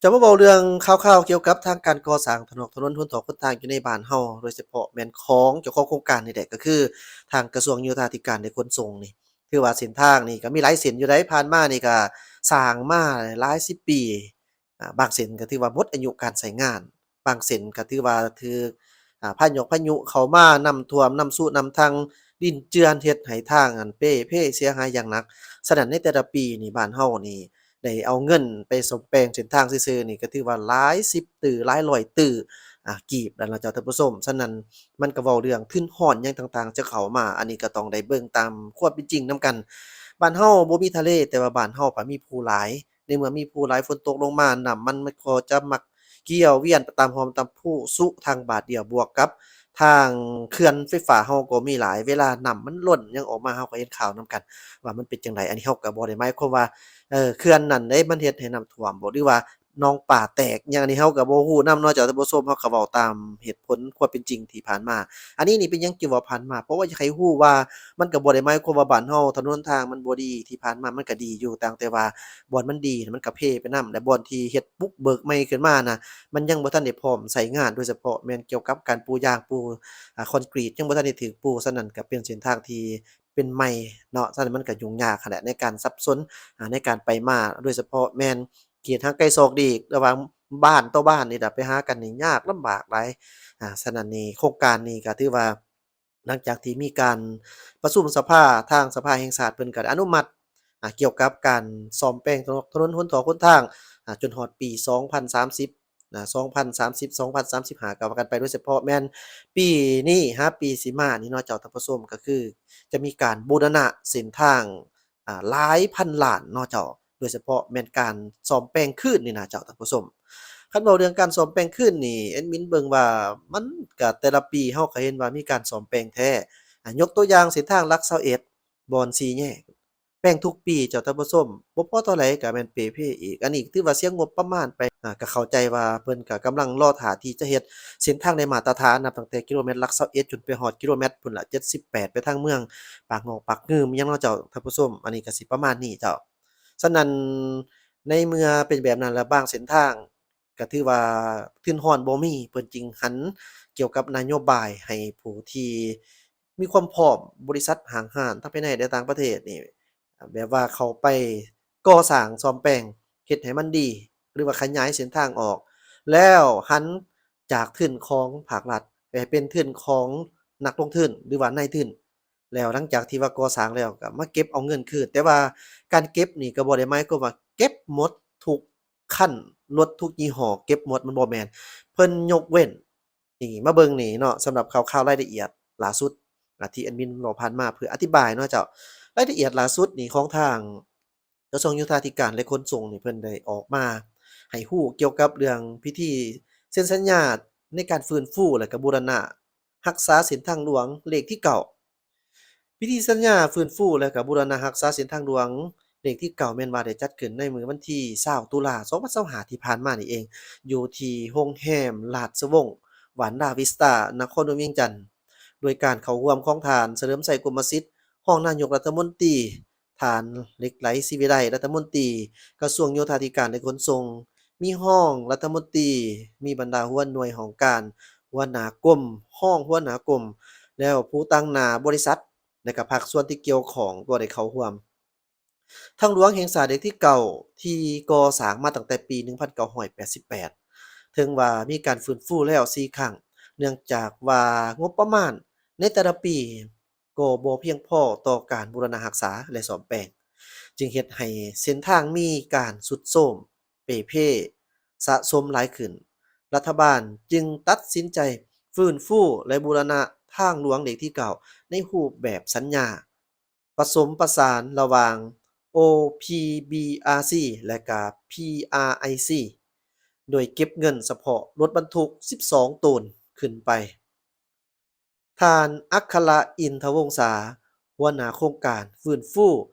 ຈະມາເວົ້າເລື່ອງຂ່າວໆກ່ຽວກັບທາງການກໍ່ສ້າງຖະໜົນ ຖະໜົນຫົນທາງຫົນທາງຢູ່ໃນບ້ານເຮົາ ໂດຍສະເພາະແມ່ນຂອງເຈົ້າຂອງໂຄງການນີ້ແຫຼະ ກໍຄືທາງກະຊວງໂຍທາທິການ ແລະ ຂົນສົ່ງນີ້ ຖືວ່າເສັ້ນທາງນີ້ກໍມີຫຼາຍເສັ້ນຢູ່ໃດ໋ ຜ່ານມານີ້ກໍສ້າງມາຫຼາຍສິບປີ ອາ ບາງເສັ້ນກໍຖືວ່າໝົດອາຍຸການໃຊ້ງານ ບາງເສັ້ນກໍຖືວ່າຖືກ ອາ ພາຍຸ ພາຍຸເຂົ້າມາ ນ້ຳຖ້ວມ ນ້ຳຊຸນ້ຳທັ່ງ ດິນເຈື່ອນ ເຮັດໃຫ້ທາງນັ້ນເປ່ເພເສຍຫາຍຢ່າງໜັກ. ສະນັ້ນໃນແຕ່ລະປີນີ້ ບ້ານເຮົານີ້ໄດ້ເອົາເງິນໄປສ້ອມແປງເສັ້ນທາງຊື່ໆນີ້ ກໍຖືວ່າຫຼາຍສິບຕື້ ຫຼາຍຮ້ອຍຕື້ ອາ ກີບແລ້ວເນາະເຈົ້າທ່ານຜູ້ຊົມ. ສະນັ້ນມັນກໍເວົ້າເລື່ອງທຶນຮອນຫຍັງຕ່າງໆຈະເຂົ້າມາ ອັນນີ້ກໍຕ້ອງໄດ້ເບິ່ງຕາມຄວາມເປັນຈິງນຳກັນ. ບ້ານເຮົາບໍ່ມີທະເລ ແຕ່ວ່າບ້ານເຮົາພັດມີພູຫຼາຍ ໃນເມື່ອມີພູຫຼາຍ ຝົນຕົກລົງມາ ນ້ຳມັນກໍຈະມັກກ່ຽວວຽນໄປຕາມຮ່ອມຕາມພູ ຊຸທາງບາດດຽວ ບວກກັບທາງເຂື່ອນໄຟຟ້າເຮົາກໍມີຫຼາຍ ເວລານ້ຳມັນລົ້ນຫຍັງອອກມາ ເຮົາກໍເຫັນຂ່າວນຳກັນວ່າມັນເປັນຈັ່ງໃດ. ອັນນີ້ເຮົາກໍບໍ່ໄດ້ໝາຍຄວາມວ່າ ເອີ ເຂື່ອນນັ້ນເດ້ ມັນເຮັດໃຫ້ນ້ຳຖ້ວມບໍ ຫຼືວ່າໜອງປາແຕກຫຍັງ ອັນນີ້ເຮົາກໍບໍ່ຮູ້ນຳເນາະເຈົ້າທ່ານຜູ້ຊົມ ເຮົາກໍເວົ້າຕາມເຫດຜົນຄວາມເປັນຈິງທີ່ຜ່ານມາ. ອັນນີ້ນີ້ເປັນຫຍັງຈຶ່ງເວົ້າຜ່ານມາ ເພາະວ່າຢາກໃຫ້ຮູ້ວ່າ ມັນກໍບໍ່ໄດ້ໝາຍຄວາມວ່າບ້ານເຮົາຖະໜົນຫົນທາງມັນບໍ່ດີ ທີ່ຜ່ານມາມັນກໍດີຢູ່ ຕ່າງແຕ່ວ່າບ່ອນມັນດີມັນກໍເພໄປນຳ ແລະ ບ່ອນທີ່ເຮັດບຸກເບີກໃໝ່ຂຶ້ນມານະ ມັນຍັງບໍ່ທັນໄດ້ພ້ອມໃຊ້ງານ ໂດຍສະເພາະແມ່ນກ່ຽວກັບການປູຢາງ ປູ ອາ ຄອນກຣີດ ຍັງບໍ່ທັນໄດ້ຖືກປູ ສະນັ້ນກໍເປັນເສັ້ນທາງທີ່ເປັນໃໝ່ເນາະ ສະນັ້ນມັນກໍຫຍຸ້ງຍາກຫັ້ນແຫຼະ ໃນການສັບສົນ ອາ ໃນການໄປມາ ໂດຍສະເພາະແມ່ນເຂດຫ່າງໄກສອກຫຼີກ ລະຫວ່າງບ້ານຕໍ່ບ້ານນີ້ລະ ໄປຫາກັນນີ້ຍາກລຳບາກຫຼາຍ. ອາ ສະນັ້ນນີ້ໂຄງການນີ້ກໍຖືວ່າ ຫຼັງຈາກທີ່ມີການປະຊຸມສະພາ ທາງສະພາແຫ່ງຊາດເພິ່ນກໍໄດ້ອະນຸມັດ ອາ ກ່ຽວກັບການສ້ອມແປງຖະໜົນຫົນທາງ ອາ ຈົນຮອດປີສອງພັນສາມສິບ ນະ ສອງພັນສາມສິບ ສອງພັນສາມສິບຫ້າ ກໍວ່າກັນໄປ ໂດຍສະເພາະແມ່ນປີນີ້ຫາປີຊິມານີ້ເນາະເຈົ້າທ່ານຜູ້ຊົມ ກໍຄືຈະມີການບູລະນະເສັ້ນທາງ ອາ ຫຼາຍພັນລ້ານເນາະເຈົ້າ ໂດຍສະເພາະແມ່ນການສ້ອມແປງຄືນນີ້ນະເຈົ້າທ່ານຜູ້ຊົມ. ຄັນເວົ້າເລື່ອງການສ້ອມແປງຄືນນີ້ ແອດມິນເບິ່ງວ່າມັນກະແຕ່ລະປີເຮົາກະເຫັນວ່າມີການສ້ອມແປງແທ້ ອາ ຍົກຕົວຢ່າງເສັ້ນທາງຫຼັກຊາວເອັດ ບ່ອນສີ່ແຍກ ແປງທຸກປີເຈົ້າທ່ານຜູ້ຊົມ ບໍ່ພໍເທົ່າໃດກະແມ່ນເປ່ເພອີກ ອັນນີ້ຖືວ່າເສຍງົບປະມານໄປ ອາ ກະເຂົ້າໃຈວ່າເພິ່ນກະກຳລັງລໍຖ້າທີ່ຈະເຮັດເສັ້ນທາງໄດ້ມາດຕະຖານ ນັບຕັ້ງແຕ່ກິໂລແມັດຫຼັກຊາວເອັດ ຈົນໄປຮອດກິໂລແມັດພຸ້ນລະ ເຈັດສິບແປດ ໄປທາງເມືອງປາກງອກປາກງື່ມຫຍັງເນາະເຈົ້າທ່ານຜູ້ຊົມ ອັນນີ້ກະຊິປະມານນີ້ເຈົ້າ. ສະນັ້ນໃນເມື່ອເປັນແບບນັ້ນແລ້ວ ບາງເສັ້ນທາງ ກໍຖືວ່າທຶນຮອນບໍ່ມີ ເພິ່ນຈຶ່ງຫັນກ່ຽວກັບນະໂຍບາຍໃຫ້ຜູ້ທີ່ມີຄວາມພ້ອມ ບໍລິສັດຫ້າງຮ້ານທັງພາຍໃນ ແລະ ຕ່າງປະເທດນີ້ ແບບວ່າເຂົ້າໄປກໍ່ສ້າງສ້ອມແປງ ເຮັດໃຫ້ມັນດີ ຫຼືວ່າຂະຫຍາຍເສັ້ນທາງອອກ ແລ້ວຫັນຈາກທຶນຂອງພາກລັດ ໄປເປັນທຶນຂອງນັກລົງທຶນ ຫຼືວ່ານາຍທຶນ. ແລ້ວຫຼັງຈາກທີ່ວ່າກໍ່ສ້າງແລ້ວກໍມາເກັບເອົາເງິນຄືນ ແຕ່ວ່າການເກັບນີ້ກໍບໍ່ໄດ້ໝາຍຄວາມວ່າເກັບໝົດທຸກຄັນລົດທຸກຍີ່ຫໍ້ ເກັບໝົດ ມັນບໍ່ແມ່ນ ເພິ່ນຍົກເວັ້ນ ນີ້ ມາເບິ່ງນີ້ເນາະ ສຳລັບຂ່າວໆລາຍລະອຽດລ່າສຸດ ອາ ທີ່ແອດມິນເວົ້າຜ່ານມາເພື່ອອະທິບາຍເນາະເຈົ້າ ລາຍລະອຽດລ່າສຸດນີ້ຂອງທາງ ກະຊວງໂຍທາທິການ ແລະ ຂົນສົ່ງນີ້ ເພິ່ນໄດ້ອອກມາໃຫ້ຮູ້ກ່ຽວກັບເລື່ອງພິທີເຊັນສັນຍາໃນການຟື້ນຟູ ແລະ ກະບູລະນະຮັກສາເສັ້ນທາງຫຼວງເລກທີເກົ້າ. ພິທີສັນຍາຟື້ນຟູ ແລະ ກະບູລະນະຮັກສາເສັ້ນທາງຫຼວງເລກທີເກົ້າ ແມ່ນວ່າໄດ້ຈັດຂຶ້ນໃນມື້ວັນທີຊາວ ຕຸລາ ສອງພັນຊາວຫ້າ ທີ່ຜ່ານມານີ້ເອງ ຢູ່ທີ່ໂຮງແຮມລາຊະວົງ ວານລາວິສຕາ ນະຄອນຫຼວງວຽງຈັນ ໂດຍການເຂົ້າຮ່ວມຂອງທ່ານ ສະເຫຼີມໄຊ ກົມມະສິດ ຮອງນາຍົກລັດຖະມົນຕີ, ທ່ານ ເຫຼັກໄຫຼ ສີວິໄລ ລັດຖະມົນຕີກະຊວງໂຍທາທິການ ແລະ ຂົນສົ່ງ, ມີຮອງລັດຖະມົນຕີ, ມີບັນດາຫົວໜ່ວຍຫ້ອງການ, ຫົວໜ້າກົມ, ຮອງຫົວໜ້າກົມ ແລ້ວຜູ້ຕາງໜ້າບໍລິສັດ ແລະ ກະພາກສ່ວນທີ່ກ່ຽວຂ້ອງກໍໄດ້ເຂົ້າຮ່ວມ. ທາງຫຼວງແຫ່ງຊາດເລກທີເກົ້າ ທີ່ກໍ່ສ້າງມາຕັ້ງແຕ່ປີໜຶ່ງພັນເກົ້າຮ້ອຍແປດສິບແປດ ເຖິງວ່າມີການຟື້ນຟູແລ້ວສີ່ຄັ້ງ ເນື່ອງຈາກວ່າງົບປະມານໃນແຕ່ລະປີ ກໍບໍ່ພຽງພໍຕໍ່ການບູລະນະຮັກສາ ແລະ ສ້ອມແປງ ຈຶ່ງເຮັດໃຫ້ເສັ້ນທາງມີການຊຸດໂຊມ ເປ່ເພ ສະສົມຫຼາຍຂຶ້ນ. ລັດຖະບານຈຶ່ງຕັດສິນໃຈຟື້ນຟູ ແລະ ບູລະນະທາງຫຼວງເລກທີເກົ້າ ໃນຮູບແບບສັນຍາປະສົມປະສານລະຫວ່າງ ໂອ ພີ ບີ ອາ ຊີ ແລະ ກະ ພີ ອາ ໄອ ຊີ ໂດຍເກັບເງິນສະເພາະລົດບັນທຸກສິບສອງໂຕນຂຶ້ນໄປ. ທ່ານ ອັກຄະລະ ອິນທະວົງສາ ຫົວໜ້າໂຄງການຟື້ນຟູ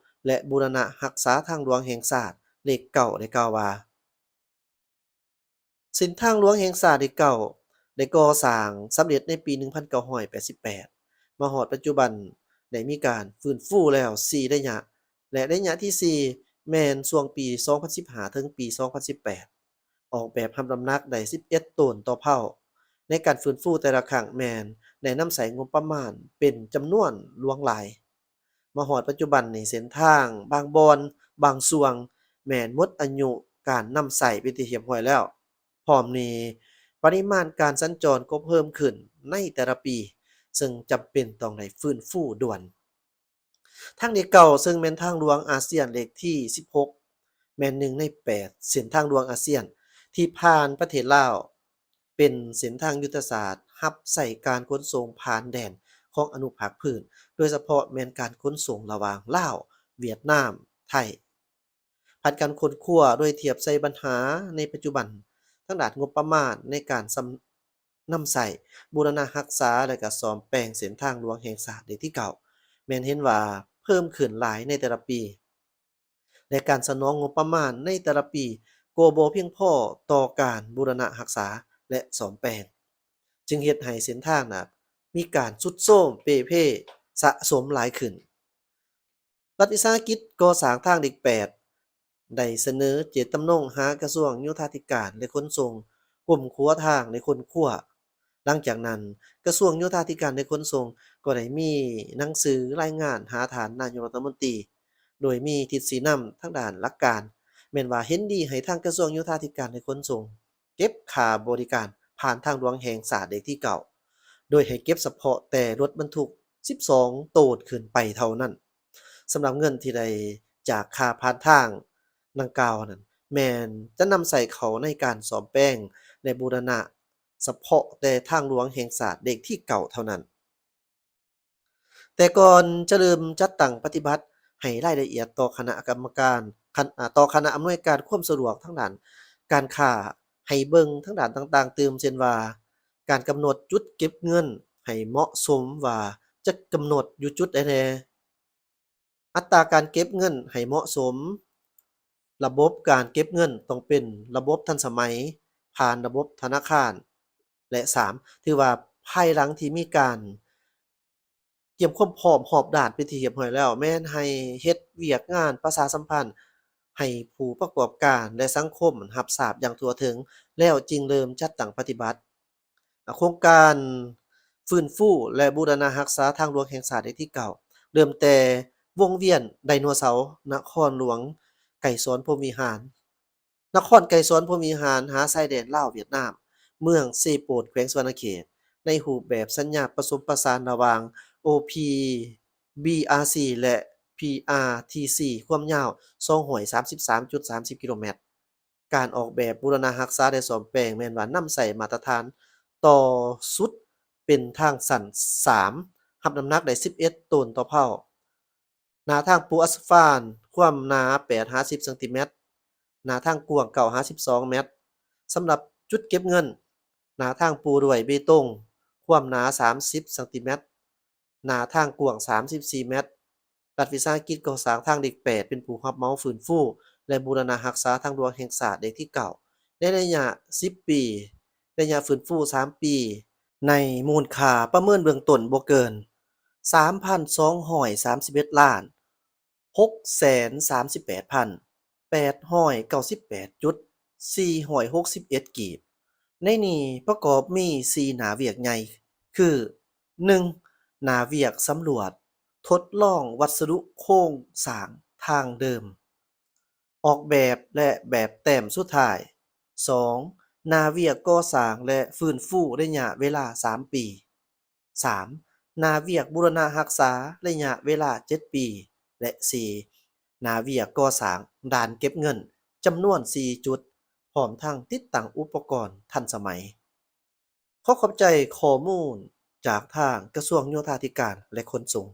ແລະ ບູລະນະຮັກສາທາງຫຼວງແຫ່ງຊາດເລກເກົ້າ ໄດ້ກ່າວວ່າ ເສັ້ນທາງຫຼວງແຫ່ງຊາດເລກເກົ້າ ໄດ້ກໍ່ສ້າງສຳເລັດໃນປີໜຶ່ງພັນເກົ້າຮ້ອຍແປດສິບແປດ ມາຮອດປັດຈຸບັນໄດ້ມີການຟື້ນຟູແລ້ວສີ່ໄລຍະ ແລະ ໄລຍະທີສີ່ແມ່ນຊ່ວງປີສອງພັນສິບຫ້າ ເຖິງປີສອງພັນສິບແປດ. ອອກແບບຮັບນ້ຳໜັກໄດ້ສິບເອັດໂຕນຕໍ່ເພົ້າ. ໃນການຟື້ນຟູແຕ່ລະຄັ້ງແມ່ນໄດ້ນຳໃຊ້ງົບປະມານເປັນຈຳນວນຫຼວງຫຼາຍ. ມາຮອດປັດຈຸບັນນີ້ ເສັ້ນທາງບາງບ່ອນ, ບາງຊ່ວງແມ່ນໝົດອາຍຸການນຳໃຊ້ເປັນທີ່ຮຽບຮ້ອຍແລ້ວ. ພ້ອມນີ້, ປະລິມານການສັນຈອນກໍເພີ່ມຂຶ້ນໃນແຕ່ລະປີ, ເຊິ່ງຈຳເປັນຕ້ອງໄດ້ຟື້ນຟູດ່ວນ. ທາງເລກເກົ້າ ເຊິ່ງແມ່ນທາງຫຼວງອາຊຽນເລກທີສິບຫົກ ແມ່ນໜຶ່ງໃນແປດເສັ້ນທາງຫຼວງອາຊຽນທີ່ຜ່ານປະເທດລາວ, ເປັນເສັ້ນທາງຍຸດທະສາດຮັບໃຊ້ການຂົນສົ່ງຜ່ານແດນຂອງອະນຸພາກພື້ນ, ໂດຍສະເພາະແມ່ນການຂົນສົ່ງລະຫວ່າງລາວ, ຫວຽດນາມ, ໄທ. ຜ່ານການຄົ້ນຄວ້າໂດຍທຽບໃສ່ບັນຫາໃນປັດຈຸບັນທາງດ້ານງົບປະມານໃນການສຳ ນຳໃຊ້ບູລະນະຮັກສາ ແລະ ກະສ້ອມແປງເສັ້ນທາງຫຼວງແຫ່ງຊາດເລກທີເກົ້າ ແມ່ນເຫັນວ່າເພີ່ມຂຶ້ນຫຼາຍໃນແຕ່ລະປີ ແລະ ການສະໜອງງົບປະມານໃນແຕ່ລະປີກໍບໍ່ພຽງພໍຕໍ່ການບູລະນະຮັກສາ ແລະ ສ້ອມແປງ, ຈຶ່ງເຮັດໃຫ້ເສັ້ນທາງນັ້ນມີການຊຸດໂຊມເປ່ເພສະສົມຫຼາຍຂຶ້ນ. ລັດວິສາຫະກິດກໍ່ສ້າງທາງເລກແປດ ໄດ້ສະເໜີເຈດຈຳນົງຫາກະຊວງໂຍທາທິການ ແລະ ຂົນສົ່ງ ກົ້ມຂົວທາງ ແລະ ຄົ້ນຄວ້າ. ຫຼັງຈາກນັ້ນ, ກະຊວງໂຍທາທິການ ແລະ ຂົນສົ່ງ ກໍໄດ້ມີໜັງສືລາຍງານຫາທ່ານນາຍົກລັດຖະມົນຕີ, ໂດຍມີທິດຊີ້ນຳທາງດ້ານຫຼັກການ ແມ່ນວ່າເຫັນດີໃຫ້ທາງກະຊວງໂຍທາທິການ ແລະ ຂົນສົ່ງ ເກັບຄ່າບໍລິການຜ່ານທາງຫຼວງແຫ່ງຊາດເລກທີເກົ້າ ໂດຍໃຫ້ເກັບສະເພາະແຕ່ລົດບັນທຸກສິບສອງໂຕນຂຶ້ນໄປເທົ່ານັ້ນ. ສຳລັບເງິນທີ່ໄດ້ຈາກຄ່າຜ່ານທາງດັ່ງກ່າວນັ້ນ ແມ່ນຈະນຳໃຊ້ເຂົ້າໃນການສ້ອມແປງ ແລະ ບູລະນະສະເພາະແຕ່ທາງຫຼວງແຫ່ງຊາດເລກທີເກົ້າເທົ່ານັ້ນ. ແຕ່ກ່ອນຈະເລີ່ມຈັດຕັ້ງປະຕິບັດ, ໃຫ້ລາຍລະອຽດຕໍ່ຄະນະກຳມະການ ຄັນ ອາ ຕໍ່ຄະນະອຳນວຍການຄວາມສະດວກທາງດ້ານການຄ້າ ໃຫ້ເບິ່ງທາງດ້ານຕ່າງໆຕື່ມ, ເຊັ່ນວ່າ ການກຳນົດຈຸດເກັບເງິນໃຫ້ເໝາະສົມວ່າຈະກຳນົດຢູ່ຈຸດໃດແດ່, ອັດຕາການເກັບເງິນໃຫ້ເໝາະສົມ, ລະບົບການເກັບເງິນຕ້ອງເປັນລະບົບທັນສະໄໝ ຜ່ານລະບົບທະນາຄານ ແລະ ສາມ ຖືວ່າພາຍຫຼັງທີ່ມີການກຽມຄວາມພ້ອມຮອບດ້ານເປັນທີ່ຮຽບຮ້ອຍແລ້ວ, ແມ່ນໃຫ້ເຮັດວຽກງານປະຊາສຳພັນໃຫ້ຜູ້ປະກອບການ ແລະ ສັງຄົມຮັບຊາບຢ່າງທົ່ວເຖິງ ແລ້ວຈຶ່ງເລີ່ມຈັດຕັ້ງປະຕິບັດ. ໂຄງການຟື້ນຟູ ແລະ ບູລະນະຮັກສາທາງຫຼວງແຫ່ງຊາດເລກທີເກົ້າ ເລີ່ມແຕ່ວົງວຽນໄດໂນເສົາ ນະຄອນຫຼວງໄກສອນພົມວິຫານ, ນະຄອນໄກສອນພົມວິຫານ ຫາຊາຍແດນລາວ-ຫວຽດນາມ, ເມືອງເຊໂປນ ແຂວງສະຫວັນນະເຂດ ໃນຮູບແບບສັນຍາປະສົມປະສານລະຫວ່າງ ໂອ ພີ ບີ ອາ ຊີ ແລະ ພີ ອາ ທີ ຊີ ຄວາມຍາວສອງຮ້ອຍສາມສິບສາມຈຸດສາມສິບກິໂລແມັດ. ການອອກແບບບູລະນະຮັກສາ ແລະ ສ້ອມແປງ ແມ່ນວ່ານຳໃຊ້ມາດຕະຖານຕໍ່ສຸດເປັນທາງສັ້ນສາມ ຮັບນ້ຳໜັກໄດ້ສິບເອັດໂຕນຕໍ່ເພົ້າ. ໜ້າທາງປູອາສະຟານ ຄວາມໜາແປດຫາສິບຊັງຕີແມັດ, ໜ້າທາງກວ້າງເກົ້າຫາສິບສອງແມັດ. ສຳລັບຈຸດເກັບເງິນ, ໜ້າທາງປູດ້ວຍເບຕົງ ຄວາມໜາສາມສິບຊັງຕີແມັດ, ໜ້າທາງກວ້າງສາມສິບສີ່ແມັດ. ລັດວິສາຫະກິດກໍ່ສ້າງທາງເລກແປດ ເປັນຜູ້ຮັບເໝົາຟື້ນຟູ ແລະ ບູລະນະຮັກສາທາງຫຼວງແຫ່ງຊາດເລກທີເກົ້າ ໃນໄລຍະສິບປີ, ໄລຍະຟື້ນຟູສາມປີ, ໃນມູນຄ່າປະເມີນເບື້ອງຕົ້ນບໍ່ເກີນສາມພັນສອງຮ້ອຍສາມສິບເອັດລ້ານ ຫົກແສນສາມສິບແປດພັນ ແປດຮ້ອຍເກົ້າສິບແປດຈຸດສີ່ຮ້ອຍຫົກສິບເອັດກີບ. ໃນນີ້ປະກອບມີສີ່ໜ້າວຽກໃຫຍ່ ຄື ໜຶ່ງ ໜ້າວຽກສຳຫຼວດທົດລອງວັດສະດຸໂຄງສ້າງທາງເດີມ, ອອກແບບ ແລະ ແບບແຕ້ມສຸດທ້າຍ. ສອງ ໜ້າວຽກກໍ່ສ້າງ ແລະ ຟື້ນຟູໄລຍະເວລາສາມປີ. ສາມ ໜ້າວຽກບູລະນະຮັກສາໄລຍະເວລາເຈັດປີ ແລະ ສີ່ ໜ້າວຽກກໍ່ສ້າງດ່ານເກັບເງິນຈຳນວນສີ່ຈຸດ ພ້ອມທັງຕິດຕັ້ງອຸປະກອນທັນສະໄໝ. ຂໍຂອບໃຈຂໍ້ມູນຈາກທາງກະຊວງໂຍທາທິການ ແລະ ຂົນສົ່ງ.